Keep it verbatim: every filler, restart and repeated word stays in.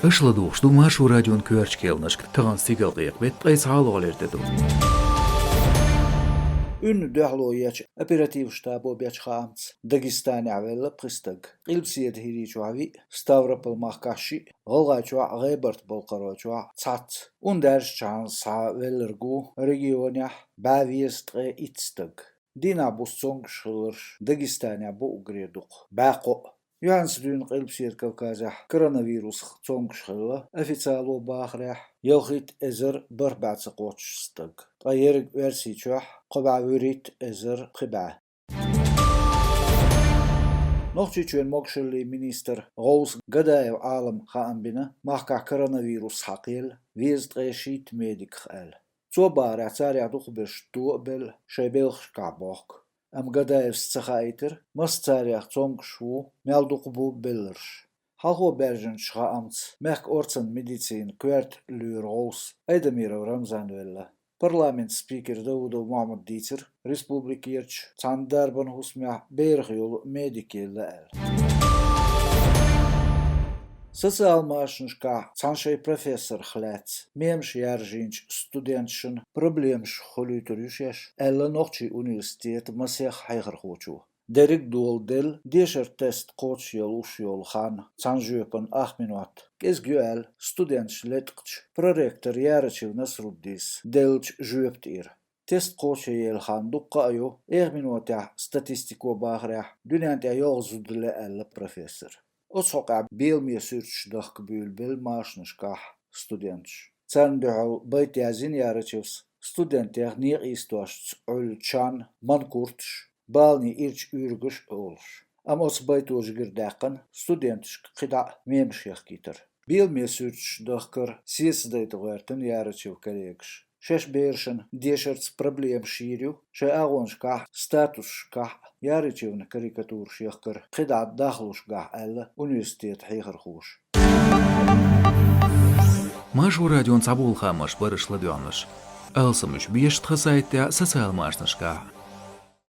Аша ладугӀуш ду Маршо радион коьртачу кхаьънашка тахана стигала кхайкхам беттан ткъе цхьалгӀа лерттӀе ду. Уьнна дуьхьало ечу оператив штабо бечу хаамца, Дагестанехь велла пхи стаг. Къилбаседа ХӀирийчохь виъ, Ставрополь-махкахь шиъ, ГӀалгӀайчохь а, ГӀебарта-Балкхаройчохь а цхьацца. Ун даьржичхьана схьавелларг ву регионехь бӀе везткъе итт стаг. Дийнахь буса цомгуш хилларш Дагестанехь бу уггаре дукха, бӀе кхоъ. Юьхьанца дуьйна Къилбаседа Кавказехь коронавирусах цомгуш хилла, официало бахарехь, ялхитта эзар бархӀ бӀе ца кхоччуш стаг. Ткъа ерриг Оьрсийчохь кхо бӀе вуьрхӀитта эзар пхи бӀе. Нохчийчоьнан могушаллин министр ГӀовса Гадаев Ӏалама хаам бина, махкахь коронавирус схьакхелла везткъе шийтта медиках аьлла. Цо бахарехь, царех дукхахберш то а белла, шайн белхашкахь бохку. Амма Гадаевс ца хаийтира, масса царех цомгуш ву, мел дукха бу белларш. Хьалхо баьржинчу хаамца, мехкан орцан медицинан коьрта лоьран гӀовс Айдамиров Рамзан велла. Парламентан спикер Даудов Мохьмада дийцира, республикерчу цхьана дарбан хӀусамехь берах йолу медик елла аьлла. Социал-машанашкахь цхьана шайн профессорах лаьцна мемаш яржийначу студенташна проблемаш хуьлуьйтур ю шаьш, аьлла нохчийн университетан масех хьехархочо. Дерриг а дола делла, дешаран тест кхочушъелуш йолу хан цхьана жоьпана ах минот. КӀезиг ю аьлла, студенташа леткъачу проректор Ярачев Насруддис деллачу жоьпа тӀера. Тест кхочушъелла хан дуккха а ю, эх минотехь статистико бахарехь, дуьнен тӀехь йогӀу зуда лаьа аьлла профессора. Оцу хьокъехь беламе суьрташ дахка буьйлабелла машанашкахь студенташ. Царна дуьхьал байт яздина Ярачевс, студентех некъа йистошца Ӏуьллу чан, манкурташ, баланийн ирчу уьйригаш а олуш. Амма оцу байтан жигара даьккхина студенташка кхидӀа а мемаш яхкийтар. Беламе суьрташ дахкар сецадайта гӀоьртина Ярачевн коллегаш. Шаьш берашна дешарца проблемаш йийр ю, шайн агӀонашкахь, статусашкахь а Ярачевн карикатураш яхкар кхидӀа дахлуш гахь аьлла университетан хьехархоша. Маршо радион цхьаболу хаамаш бара аша ладоьгӀнарш. Алсамаш беша тхан сайтехь а, социал-машанашкахь а.